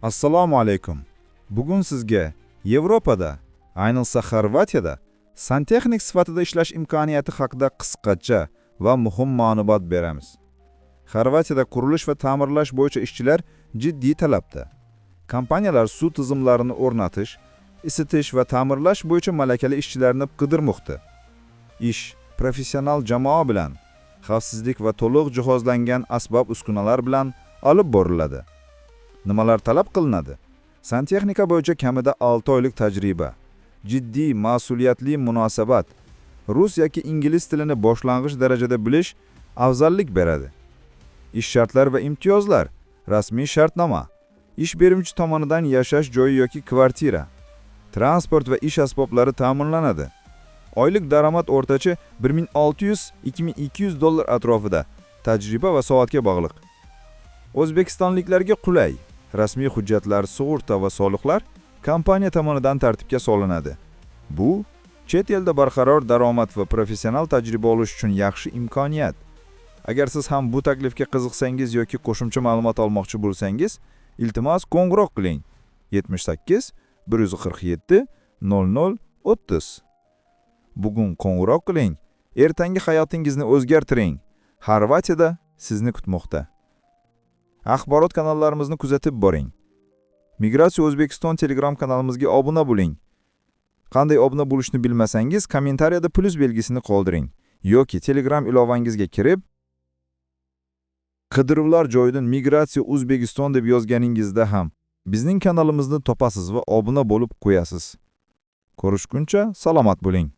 Assalomu alaykum. Bugun sizga Yevropada, ayniqsa Xorvatiyada santexnik sifatida ishlash imkoniyati haqida qisqacha va muhim ma'lumot beramiz. Xorvatiyada qurilish va ta'mirlash bo'yicha ishchilar jiddiy talabda. Kompaniyalar suv tizimlarini o'rnatish, isitish va ta'mirlash bo'yicha malakali ishchilarni qidirmoqda. Ish professional jamoa bilan, xavfsizlik va to'liq jihozlangan asbob-uskunalar bilan olib boriladi. Nimalar talab qilinadi? Santexnika bo'yicha kamida 6 oylik tajriba, jiddiy, mas'uliyatli munosabat, rus yoki ingliz tilini boshlang'ich darajada bilish afzallik beradi. Ish shartlari va imtiyozlar: rasmiy shartnoma, ish beruvchi tomonidan yashash joyi yoki kvartira, transport va ish asboblari ta'minlanadi. Oylik daromad o'rtacha 1600-2200 dollar atrofida, tajriba va soatga bog'liq. O'zbekistonliklarga qulay. Rasmiy hujjatlar, sug'urta va soliqlar kompaniya tomonidan tartibga solinadi. Bu chet elda barqaror daromad va professional tajriba olish uchun yaxshi imkoniyat. Agar siz ham bu taklifga qiziqsangiz yoki qo'shimcha ma'lumot olmoqchi bo'lsangiz, iltimos, qo'ng'iroq qiling: 78 147 00 30. Bugun qo'ng'iroq qiling, ertangi hayotingizni o'zgartiring. Xorvatiyada sizni kutmoqda. Axborot kanallarimizni kuzatib boring. Migratsiya O'zbekiston Telegram kanalimizga obuna bo'ling. Qanday obuna bo'lishni bilmasangiz, kommentariyada plyus belgisini qoldiring yoki Telegram ilovangizga kirib, qidiruvlar joyidan "Migratsiya O'zbekiston" deb yozganingizda ham bizning kanalimizni topasiz va obuna bo'lib qo'yasiz. Ko'rishguncha salomat bo'ling.